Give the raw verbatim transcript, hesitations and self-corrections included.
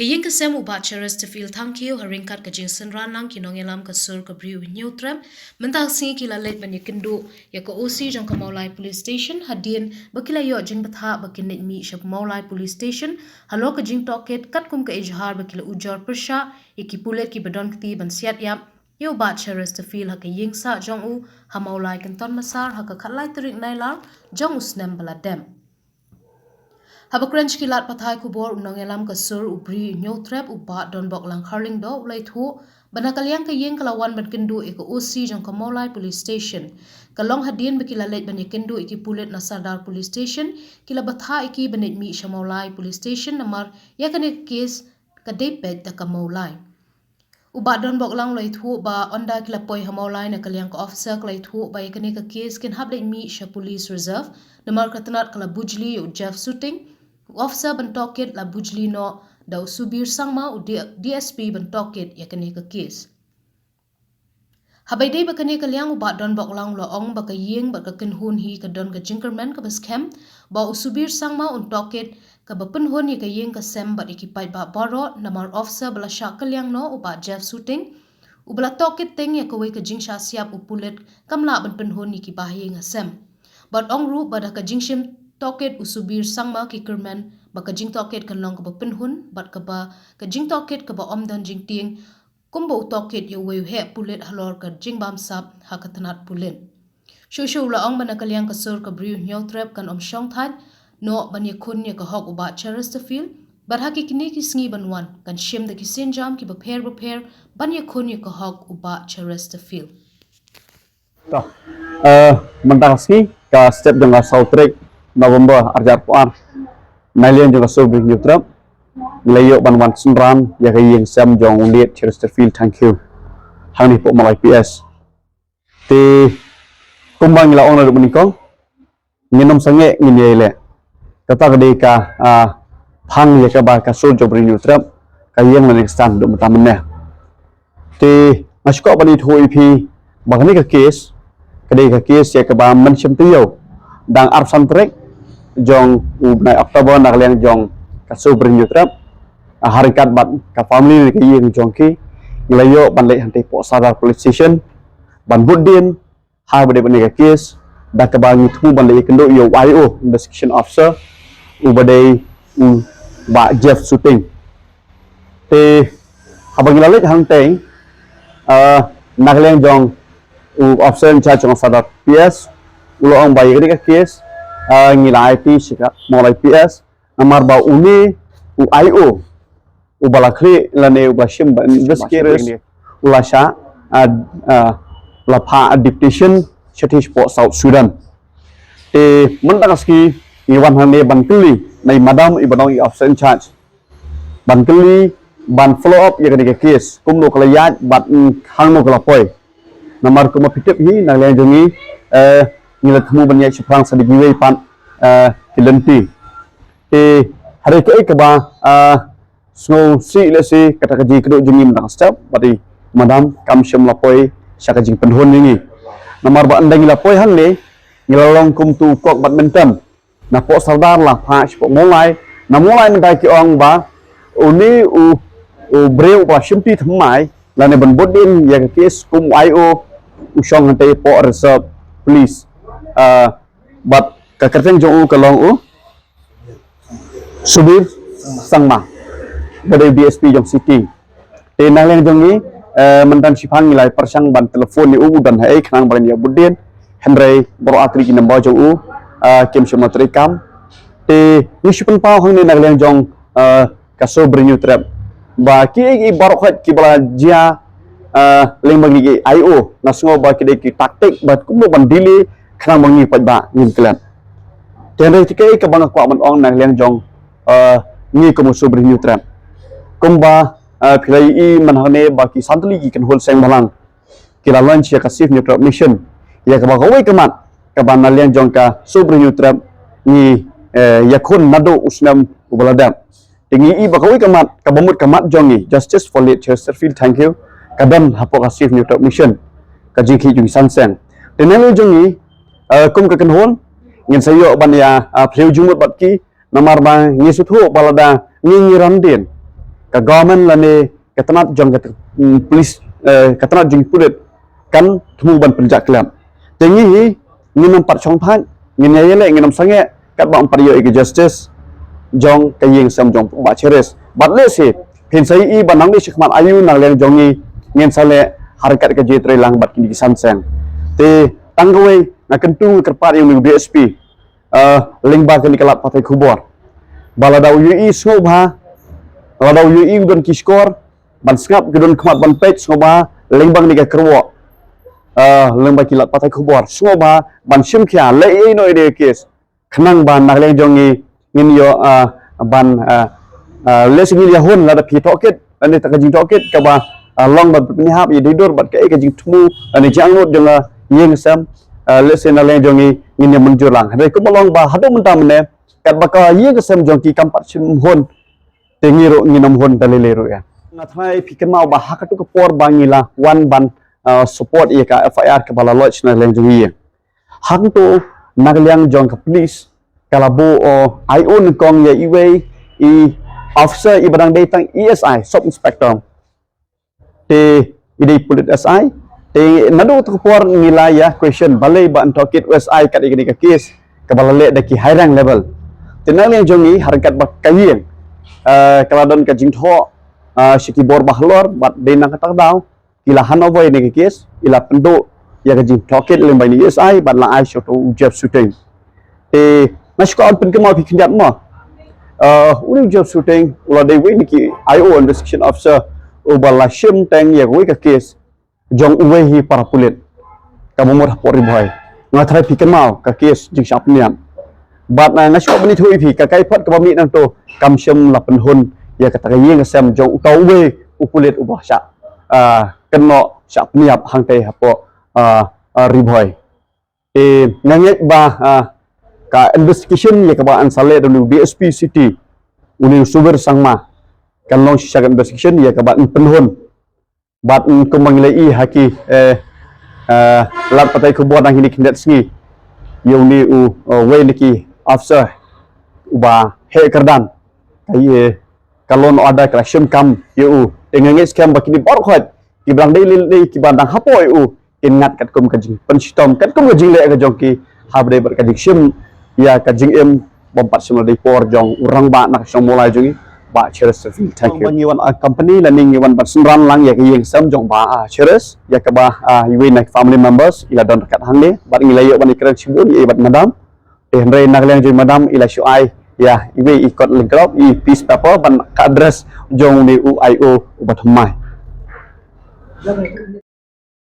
Ka ïing ka sem u Bah Chesterfield Thangkhiew ha ryngkat ka jingsynran lang ki nongïalam ka sur ka briew Hynñiewtrep mynta ka sngi ki la leit ban ïakynduh ïa ka O C jong ka Mawlai Police Station hadien ba ki la ïoh jingbthah ba kin leit mih sha Mawlai Police Station halor ka jingtohkit katkum ka ejhar ba ki la ujor pyrshah ïa ki pulit kiba don kti ban siat ïap ïa u Bah Chesterfield ha ka ïing sah jong u ha Mawlai Kynton Massar ha ka khatlai tarik Nailar jong u snem ba la dep. Haba kren sha ki lad pathai khubor u nongïalam ka sur u briew Hynñiewtrep u Bah Donbok Langkharlyngdoh u la ïathuh ba na ka liang ka ïing ka la wan ban kynduh ïa ka O C jong ka Mawlai Police Station. Ka long hadien ba ki la leit ban ïakynduh ïa ki pulit na Sardar Police Station, ki la bthah ïa ki ban leit mih sha Mawlai Police Station namar ïa kane ka kes ka dei peit da ka Mawlai. U Bah Donbok Lang u la ïathuh ba ynda ki la poi ha Mawlai na ka liang ka officer ka la ïathuh ba ïa kane ka kes kin hap leit mih sha Police Reserve namar ka tnat ka la bujli ïa u Jeff Suting. U officer ban tohkit la bujli noh da u Subir Sangma u D-, DSP ban tohkit ïa kane ka kes. Haba ïadei bad kane ka liang u Bah Donbok Lang u la ong ba ka ïing bad ka kynhun hi ka don ka jingkyrmen kaba skhem ba u Subir Sangma un tohkit kaba pynhun ïa ka ïing ka sem bad ïa ki paidbah baroh namar officer ba la shah kylliang noh u Bah Jeff Suting uba la tohkit teng ïa kawei ka jingshah siap u pulit kam lah ban pynhun ïa ki bahaïing hasem. Bad ong ruh ba da ka jingshim tohkit u Subir Sangma ki kyrmen ba ka jingtohkit kan long kaba pynhun bad kaba ka jingtohkit kaba ym don jingtieng kumba u tohkit ïa uwei u heh pulit halor ka jingbamsap ha ka tnat pulit. Shuh shuh u la ong ba na ka liang ka sur ka briew Hynñiewtrep kan ym shongthait noh ban ïakhun ïa ka hok u Bah Chesterfield bad ha ki kine ki sngi ban wan kan shim da ki sienjam kiba pher bapher ban ïakhun ïa ka hok u Bah Chesterfield. To, eh, mynta ka sngi ka step jong ka saw tarik November arjar puar. Na liang jong ka sur briew Hynñiewtrep ngi la ïoh ban wan synran ïa ka ïing sem jong u late Chesterfield Thangkhiew hangne hapoh Mawlai P S. Te kumba ngi la ong naduh mynnyngkong, ngin ym sangeh ngin ïai leh. Kata ka dei ka, ah, phang ïa kaba ka sur jong briew Hynñiewtrep ka ïeng lane ka stand haduh mynta mynne. Te nga sngewkwah ban ïathuh ïa phi ba kane ka case ka dei ka case ïa kaba mynshym taïew, dang arphew san tarik jong u bnai October na ka liang jong ka sur briew Hynñiewtrep. Ah, ha ryngkat bad ka family ne ka ïing jong ki ngi la ïoh ban leit hangtei hapoh Sardar Police Station ban bud dien ha kaba dei bad kane ka case da kaba ngi thmu ban leit ïakynduh ïa u I O, Investigation Officer, uba dei u Bah Jeff Suting. Te haba ngi la leit hangtei, ah, na ka liang jong u officer in charge jong Sardar P S u la ong ba ïa kane ka case, ah, ngi la aiti sha ka Mawlai P S namar ba une u I O uba la khlieh lane uba la shim ba investigate u la shah, ah, ah, la phah, ah, deputation shathie shapoh South Sudan. Te mynta ka sngi ngi wan hangne ban kylli na i madam iba long i officer in charge ban kylli ban follow up ïa kane ka case kumno ka la ïaid bad, mm, hangno ka la poi. Namar kumba phi tip hi na ka liang jong ngi, eh, ngi la thmu ban ïaid shaphrang sa da kiwei pat, eh, ki lynti. Te hynrei kaei kaba, ah, sngewsih lehse kata ka jingkynduh jong ngi mynta ka step bad i madam kam shym la poi sha ka jingpynhun ïa ngi. Namar ba ynda ngi la poi hangne ngi la long kum utu u kok badminton. Na pdeng Sardar la phah shapoh Mawlai, na Mawlai mynta ki ong ba une u, u briew uba shimti thymmai lane ban bud dien ïa ka case kum u I O u shong hangtei hapoh Reserve Police. Ah, bad ka kyrteng jong u ka long u Subir Sangma, ba dei D S P jong City. Te na liang jong ngi, eh, mynta shiphang ngi la pyrshang ban telephone ïa u, u don haei khnang ba ngin ïa bud dien, hynrei baroh artylli ki number jong u, eh, kim shym la treikam. Te ngi shu pynpaw hangne na liang jong, eh, ka sur briew Hynñiewtrep ba kiei kiei baroh khoit kiba la jia, eh, lyngba kine ki I O, nga sngew ba ki dei ki tactic ba kumno ban delay khnang ba ngi paidbah ngin klet. Te hynrei kaei kaba nga kwah ban ong na liang jong, eh, ngi kum ka sur briew Hynñiewtrep, kumba, eh, phi la ïohi mynta hangne ba ki san tylli ki kynhun seng bhalang ki la launch ïa ka Save Hynñiewtrep Mission, ïa kaba kawei ka mat kaba na liang jong ka sur briew Hynñiewtrep ngi, eh, ïakhun naduh u snem uba la dep. Te ngi i ba kawei ka mat kaba mut ka mat jong ngi, Justice for Late Chesterfield Thangkhiew, ka don hapoh ka Save Hynñiewtrep Mission, ka jingkhih jong ngi san seng. Te na liang jong ngi, eh, kum ka kynhun ngin sa ïoh ban ïa, eh, phylliew jingmut bad ki, namar ba ngi sngewthuh ba lada ngi, ngi ran dien, ka government lane ka tnat jong ka, mm, police, eh, ka tnat jong ki pulit kan thmu ban pynjah klet. Te ngi hi ngin ym pat shong thait, ngin ïa ïaleh, ngin ym sangeh katba ym pat ïoh ïa ka justice jong ka ïing sem jong Bah Cheris. Bad lehse phin sa ïohi ba nangne shakhmat aiu na liang jong ngi ngin sa leh ha ryngkat ka jingïatreilang bad kine ki san seng. Te tang kawei nga kyntu, nga kyrpad ïa une u D S P, eh, lyngba kane ka lad pathai khubor, ba lada u ïohi sngewbha, lada u ïohi u don ki shkor ban sngap, ki don khmat ban peit, sngewbha lyngba kane ka kyrwoh, eh, lyngba ki lad pathai khubor, sngewbha ban shim khia, leh ei ei noh ïa ka case, khnang ba na liang jong ngi ngin ïoh, ah, ban, ah, ah, lehse ngin ïa hun lada phi tohkit, lane kata ka jingtohkit kaba, ah, long ban pynïahap ïa dei dur bad kaei ka jingthmu lane jingangnud jong ka ïing sem, ah, lehse na liang jong ngi ngin ïa mynjur lang. Hynrei kumba long ba haduh mynta mynne katba ka ïing sem jong ki kam pat shim hun, te ngi ruh ngin ym hun da lei lei ruh ïa. Nga tharai phi kynmaw ba ha katu ka por ba ngi la wan ban, ah, support ïa ka F I R kaba la lodge na liang jong ngi. Hangto na liang jong ka police ka la buh, oh, I O nyngkong ïa iwei i officer iba dang dei tang E S I, sub inspector. Te i dei pulit S I. Te naduh tu ka por ngi la ïa question balei ba yn tohkit u S I kat ïa kane ka case kaba la leh da ki high rank level. Te na liang jong ngi ha ryngkat ba ka ïing, eh, ka la don ka jingthoh, eh, sha ki bor ba halor bad dei na kata ka daw i la hand over ïa kane ka case, i la pynduh ïa ka jingtohkit lyngba ine i E S I bad la ai sha uto u Jeff Suting. Te nga shu kwah ban pynkynmaw phi khyndiat mo. Uh, une u Jeff Suting u la dei uwei na ki I O, investigation officer, uba la shim teng ïa kawei ka case jong uwei hi para pulit kaba mut hapoh Ri Bhoi. Nga tharai phi kynmaw ka case jingshah pynïap. Bad, uh, nga shu kwah ban ïathuh ïa phi, ka kaiphod kaba mih nangto kam shym la pynhun ïa kata ka ïing ka sem jong uta uwei u pulit uba shah, ah, kynnoh shah pynïap hangtei hapoh, ah, ah, Ri Bhoi. Te nga ngeit ba, ah, ka investigation ïa kaba yn sa leh da une u D S P City, une u Subir Sangma, kan long shisha ka investigation ïa kaba yn pynhun. Bad, mm, kumba ngi la ïohi ha ki, eh, eh, lad pathai khubor na kine ki khyndiat sngi, ïa une u, eh, uwei na ki officer uba heh kyrdan, ka, eh, ka law and order ka la shim kam ïa u. Te nga ngeit skhem ba kine baroh khoit kiba dang dei lei lei, kiba dang hapoh ïa u, kin ngat katkum ka jingpynshitom, katkum ka jingleh ka jong ki, haba dei bad ka jingshim ïa ka jingim bym pat shym la dei por jong u rangbah na ka shnong Mawlai jong ngi, Bah Cheris Safie. Thank you. Ngi wan, ah, company lane ngi wan ban synran lang ïa ka ïing sem jong Bah, ah, Cheris, ïa kaba, ah, iwei na ki family members i la don ryngkat hangne, bad ngi la ïoh ban ïakren shibun ïa i bad madam. Te hynrei na ka liang jong i madam i la shu ai ïa iwei i kot lyngkhrop, i piece paper ban ka address jong une u I O uba thymmai.